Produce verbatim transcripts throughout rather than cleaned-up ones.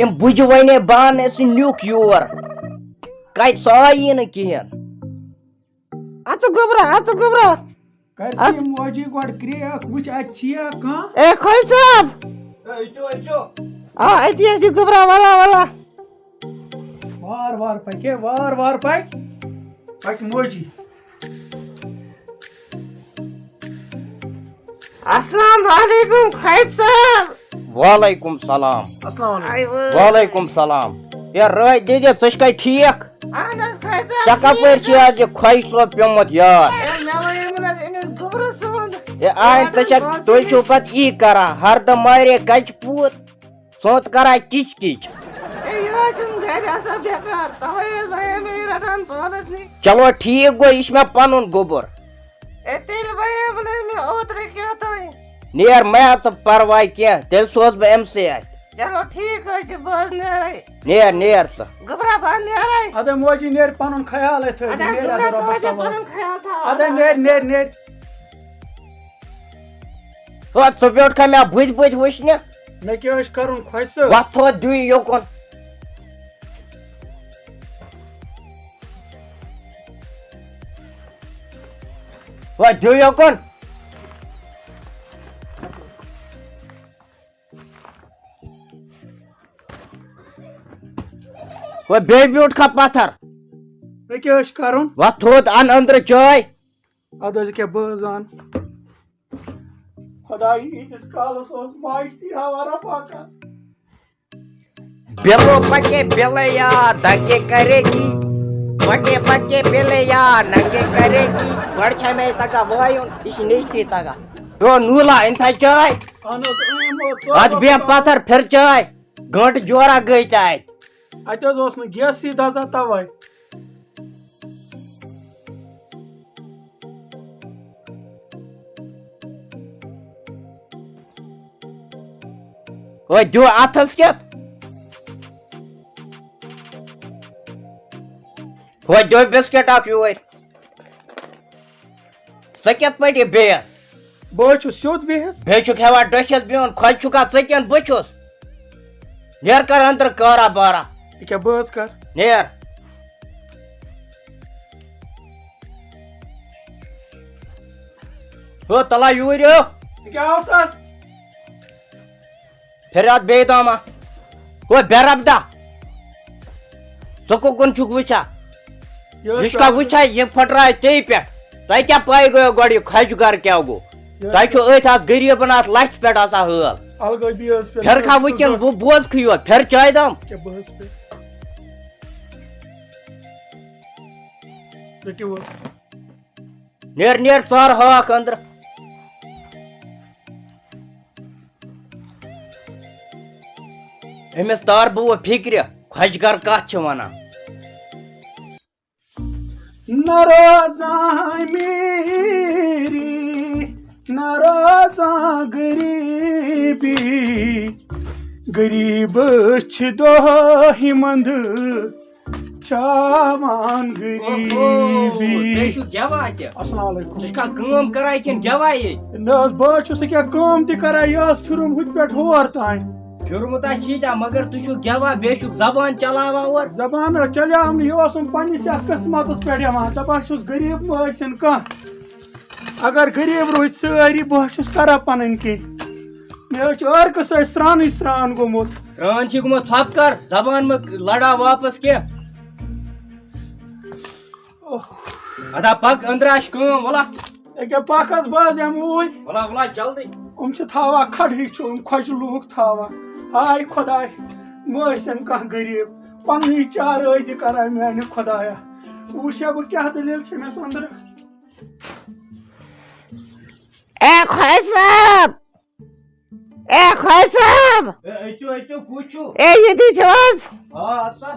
أمۍ بُجہِ وَنے بہٕ اَنہٕ سُہ نیُک یور۔ کَتہِ سُہ آیی نہٕ کِہیٖنۍ۔ اَژٕ گوٚبرا، اَژٕ گوٚبرا۔ کر اَژٕ۔ یہِ موجی گۄڈٕ کرٛیک، وٕچھ اَتہِ چھِیا کانٛہہ؟ اے خۄجہِ صٲب۔ اے، أژِو، أژِو۔ آ، أتی حظ چھِ گوٚبرا، وَلا، وَلا۔ وار وار پَکہِ، وار وار پَکہِ۔ پَکہِ موجی۔ السلام علیکم خۄجہِ صٲب۔ وعلیکم سلام۔ السلام علیکم۔ آے وٲے۔ وعلیکم سلام۔ ہے رٲتۍ دِدِ، ژٕ چھکھے ٹھیٖک؟ اہن حظ خۄجہِ صٲب، ژےٚ کپٲرۍ ٹھیٖک چھُے حظ۔ آز یہِ خۄجہِ صٲب پیوٚمُت یاد؟ ہے مےٚ وَنے یِمن حظ أمِس گوٚبرٕ سُنٛد۔ ہے آے ژٕ چھکھ، تُہۍ چھِو پتہٕ یی کران، ہردٕ مارے کچہِ پوٗت۔ سونٛت کران کِچ کِچ۔ اے، یہِ حظ چھُنہٕ گرِ آسان بیکار، توے حظ بنیو مےٚ یہِ رٹان پانس نِش۔ چلو ٹھیٖک گوٚو، یہِ چھُ مےٚ پنُن گوٚبُر۔ اے، تیٚلہِ بنیو نہٕ مےٚ اوترٕ کینٛہہ تۄہہِ۔ نیر، مہ ہا ژٕ پرواے کینٛہہ، تیٚلہِ سوزٕ بہٕ أمۍ سٕے اَتھِ۔ چلو ٹھیٖک حظ چھُ، بہٕ حظ نیرے۔ نیر، نیر ژٕ۔ گوٚبرا، بہٕ حظ نیرے۔ ادا موجی، نیر پنُن خیال ہے تھٲوزِ، ادا نیر گوٚبرا، ادا ژٕ رۄبس حظ دِ حوالہٕ۔ پنُن خیال تھاو۔ ادا نیر، نیر، نیر۔ ہو، ژٕ بیوٗٹھ کھا مےٚ بٕتھِ بٕتھِ وٕچھنہِ؟ مےٚ کیٛاہ حظ چھُ کرُن خۄجہِ صٲب؟ وۄتھ تھوٚد دیُن یوکُن۔ ہو، دیُن یوکُن۔ ہو، بیٚیہِ بیوٗٹھ کھا پتھر۔ مےٚ کیٛاہ حظ چھُ کرُن؟ وۄتھ تھوٚد، اَن أنٛدرٕ چاے۔ اَدٕ حظ ییٚکیٛاہ بہٕ حظ اَنہٕ۔ خۄداے، ییٖتِس کالَس اوس ماجہِ تہِ ہاوان رۄپاکا۔ بِلو پکے بِلیا دکے کرے گی، پکے پکے بِلیا نکے کرے گی۔ گۄڈٕ چھا مےٚ یہِ تگان وایُن، یہِ چھِ نیچوٕے تگان۔ ہو نوٗلا، أنۍ تھا چاے؟ اَہَن حظ، أنۍ یِمو ژور اَتھ بیٚہہ پتھر، پھِر چاے، گٲنٛٹہٕ جورا گٔے ژےٚ اَتہِ۔ اَتہِ حظ اوس نہٕ گیسٕے دَزان تَوَے۔ ہو دیو اَتھَس کٮ۪تھ۔ ہو دیو بِسکِٹ اَکھ یور۔ ژٕ کِتھ پٲٹھۍ یہِ بیٚیہِ؟ بہٕ حظ چھُس سیوٚد بِہِتھ۔ بیٚیہِ چھُکھ ہٮ۪وان ڈٔکھِتھ بِہُن، خۄجہِ چھُکھا ژٕ کِنہٕ بہٕ چھُس؟ نیر کر اندر کارا بارا۔ یہِ کیٛاہ بہٕ حظ کر؟ نیر۔ ہو تلا یوٗرۍ ہو۔ یہِ کیٛاہ اوس اَتھ؟ پھر اَتھ بیٚیہِ تام اَتھ۔ ہو بے رب دا۔ ژٕ کُکُن چھُکھ وٕچھان؟ یہِ حظ یہِ چھُکھا چھُ وٕچھان، یہِ پھٕٹرایہِ ژےٚ پٮ۪ٹھ؟ تۄہہِ کیٛاہ پَے گٔیو گۄڈٕ یہِ خۄجہِ گَرٕ کیٛاہ گوٚو؟ یہِ حظ تۄہہِ چھُ چھُ أتھۍ اَتھ غریٖبَن اَتھ لَژھِ پٮ۪ٹھ آسان حٲل۔ الگٲبی حظ پٮ۪ٹھ پھِرکھا حظ وٕنکٮ۪ن چھُ بہٕ بوزکھٕے یوت، پھِر چایہِ دام۔ کیٛاہ بہٕ حظ پٮ۪ٹھ؟ رٔٹِو حظ۔ نیر، نیر، ژار ہاکھ أنٛدرٕ۔ أمِس تار بہٕ وۄنۍ فِکرِ، خۄجہِ گَر کَتھ چھِ وَنان۔ ناراضاں میری، ناراضاں غریبی، غریبس چھِ دۄہے منٛدٕ چاوان اوہو، غریبی۔ تُہۍ چھِو گٮ۪وان تہِ؟ السلام علیکم۔ ژٕ چھُکھا کٲم کران کِنہٕ گٮ۪وان ییٚتہِ؟ نہ حظ، بہٕ حظ چھُس ییٚکیٛاہ کٲم تہِ کران، یہِ حظ پھِرُم ہُتہِ پٮ۪ٹھ ہور تام۔ پھِرمُت حظ چھُے ژےٚ، مگر ژٕ چھُکھ گٮ۪وان، بیٚیہِ چھُکھ زبان چلاوان اورٕ۔ زبان حظ چلیوم نہٕ، یہِ اوسُم پننِس یتھ قسمتس پٮ۪ٹھ یِوان، دپان چھُس غریب مہٕ ٲسِن کانٛہہ۔ اگر غریب روٗدۍ سٲری، بہٕ حظ چھُس کران پنٕنۍ کِنۍ۔ مےٚ حظ چھُ عٲرقہٕ سۭتۍ سرٛانٕے سرٛان گوٚمُت۔ سرٛان چھِ گوٚمُت، ژھۄپہٕ کر، زبان مہٕ لڑاو واپس کینٛہہ۔ اوہ۔ ادا پک، أنٛدرٕ آسہِ کٲم، وَلا۔ ییٚکیٛاہ پک حظ، بہٕ حظ یِمہٕ اوٗرۍ۔ وَلا، وَلا، جلدی۔ یِم چھِ تھاوان کھڑٕے چھِ یِم خۄجہِ لوٗکھ تھاوان۔ ہاے خۄداے، مہٕ ٲسِن کانٛہہ غریٖب، پننُے چارٕ ٲسۍ زِ کران میانہِ خۄدایا۔ وٕچھا بہٕ کیٛاہ دٔلیٖل چھِ مےٚ أنٛدرٕ۔ اے خۄجہِ صٲب! اے خۄجہِ صٲب! اے، أژِو، أژِو، کُس چھُو؟ اے، ییٚتی چھِو حظ؟ آ، آسا۔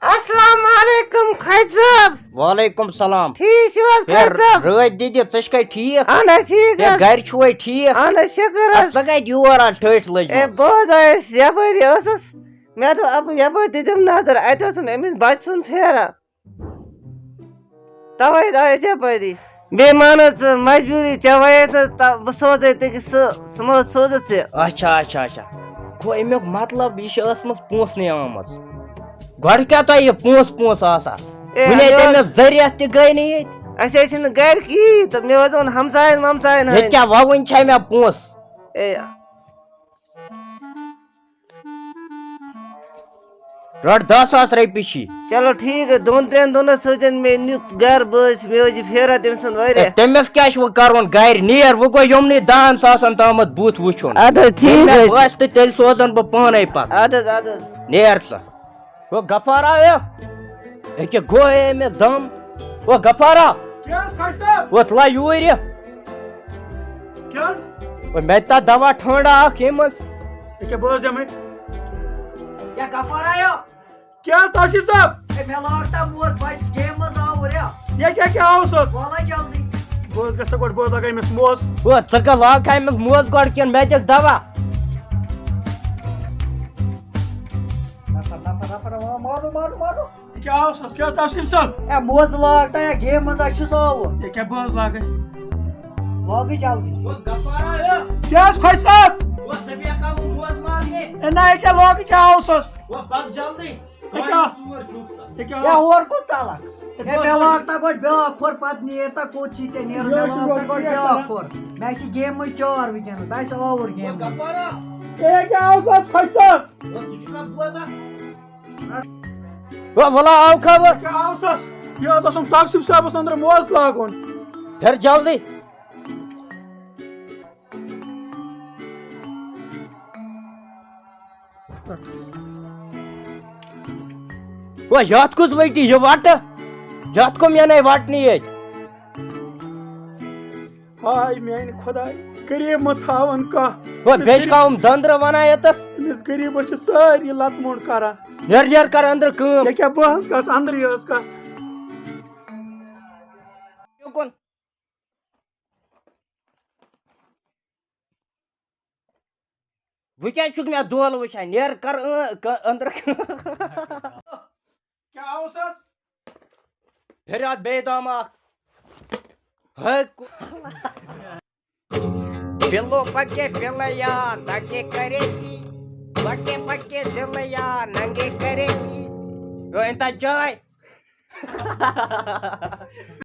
السلام علیکم خۄجہِ صٲب۔ وعلیکم سلام۔ ٹھیٖک چھِو حظ ہے، خۄجہِ صٲب؟ رٲتۍ دِدِ، ژٕ چھکھے ٹھیٖک؟ اہن حظ، ٹھیٖک ہے، حظ۔ گرِ چھُوے ٹھیٖک؟ اہن حظ، شُکر اے، حظ۔ ژٕ کتہِ یور آز ٹھٔٹھۍ لٔجمٕژ؟ اے، بہٕ حظ آیس یپٲری ٲسٕس، مےٚ دوٚپ اپٲرۍ یپٲرۍ دِتِم نظر، اتہِ اوسُم أمِس بچہٕ سُنٛد پھیران۔ توے آیس یپٲری۔ بیٚیہِ ما نہٕ ژٕ مجبوٗری، ژےٚ وَنے نہٕ تہ-، بہٕ سوزے تٔکِس سُہ، سُہ ما حظ سوزُتھ ژےٚ؟ اچھا، اچھا، اچھا۔ گوٚو اَمیُک مطلب، یہِ چھِ ٲسمٕژ پونٛسنٕے آمٕژ۔ گۄڈٕ کیٛاہ تۄہہِ یہِ پونٛسہٕ پونٛسہٕ آسان؟ اے، وٕنہِ ہے مےٚ تٔمِس حظ ذٔریعہٕ تہِ گٔے نہٕ ییٚتہِ۔ اَسہِ حظ چھِنہٕ گَرِ کِہیٖنۍ تہٕ مےٚ حظ ووٚن ہمساین ومساین ییٚتہِ ہٕنٛدۍ۔ کیٛاہ وَوٕنۍ چھےٚ مےٚ پونٛسہٕ؟ اے، رَٹ دَہ ساس رۄپیہِ چھی۔ چلو ٹھیٖک حظ، دۄن ترٛٮ۪ن دۄہن حظ سوزن مےٚ نیُک گرٕ، بہٕ حظ چھُس، مےٚ حظ چھِ پھیران تٔمۍ سُنٛد واریاہ۔ ہے، تٔمِس کیٛاہ چھُ وۄنۍ کَرُن گرِ؟ نیر، وۄنۍ گوٚو یِمنٕے دَہَن ساسَن تامَتھ بُتھ وٕچھُن۔ اَدٕ حظ ییٚلہِ ٹھیٖک مےٚ حظ چھُ۔ باسہِ تہٕ تیٚلہِ سوزَن بہٕ پانَے پَتہٕ۔ اَدٕ حظ، اَدٕ حظ۔ نیر سا۔ ہو غفارا، ہے۔ ییٚکیٛاہ گوٚو ہے أمِس دَم۔ ہو غفارا۔ کیٛاہ حظ خۄجہِ صٲب؟ ووت لا یوٗرۍ یہِ۔ کیٛاہ حظ؟ وۄنۍ مےٚ تہِ تا دوا ٹھانٛڈا اکھ ییٚمہِ منٛز۔ ییٚکیٛاہ بہٕ حظ یِمَے۔ یا غفارا یا۔ کیٛاہ حظ توشیٖر صٲب؟ ہے، مےٚ لاگ تا موز بچہِ گیمہِ منٛز آوُر یا۔ ییٚکیٛاہ کیٛاہ اوس حظ؟ وَلہٕ جلدی۔ بہٕ حظ گژھٕ گۄڈٕ، بہٕ حظ لاگہٕ أمِس موز۔ ہو، ژٕ کیٛاہ لاگ کھا أمِس موز گۄڈٕ کِنہٕ مےٚ دِکھ دوا؟ نفر، نفر، نفر، مارو، مارو، مارو، مارو۔ یہِ کیٛاہ اوس حظ؟ کیٛاہ اوس توصیٖف صٲب؟ اے، موزٕ لاگ تہٕ اے، گیمہِ منٛز ہا چھُس آوُر۔ یہِ کیٛاہ بہٕ حظ لاگَے؟ لاگٕے جلدی۔ کیٛاہ حظ خۄجہِ صٲب؟ ہے، نہ، یہِ کیٛاہ لاگہٕ، کیٛاہ اوس حظ؟ یہِ کیٛاہ؟ یہِ کیٛاہ؟ یا ہورٕ کوٚت ژَلَکھ؟ ہے، ہے، بہٕ مےٚ حظ لاگ تہٕ گۄڈٕ بیٛاکھ کھۄر، پَتہٕ نیر تہٕ کوٚت چھی ژےٚ نیرُن؟ یہِ مےٚ حظ چھُ لاگ تہٕ گۄڈٕ گۄڈٕ بیٛاکھ کھۄر۔ مےٚ چھِ گیمہِ منٛز چار وٕنکیٚنَس، بہٕ آسہٕ آوُر گیمہِ منٛز۔ ہے، کیٛاہ اوس حظ خۄجہِ صٲب؟ ہے، وَلا آو کھا وۄنۍ۔ کیٛاہ آو سَس؟ یہِ حظ اوسُم توصیٖف صٲبَس أنٛدرٕ موزٕ لاگُن۔ پھِر جلدی۔ وۄنۍ یَتھ کُس ؤٹی یہِ وَٹہٕ؟ یَتھ کَم یَنَے وَٹنہِ ییٚتہِ؟ ہاے میانہِ خۄداے، غریٖب مہ تھاوَن کانٛہہ۔ ہو، بیٚیہِ چھِ کانٛہہ یِم دٔنٛدرٕ وَنان ییٚتَس۔ أمِس غریٖبَس چھِ سٲری لَتہٕ موٚنٛڈ کَران۔ نیر، نیر کَر أنٛدرٕ کٲم۔ ییٚکیٛاہ بہٕ حظ گژھٕ اَنٛدرٕے حظ گژھٕ۔ یوکُن۔ وۄنۍ کیٛازِ چھُکھ مےٚ دۄل وٕچھان؟ نیر کَر أ-، ک-، أنٛدرٕ کٲم۔ کیٛاہ اوس حظ؟ پھِر اَتھ بیٚیہِ دام اَکھ۔ ہے، کو-، بِلو پکے بِلیا، دگے کرے گی، پکے پکے دِلیا، ننگے کرے گی۔ او، انتا جاے۔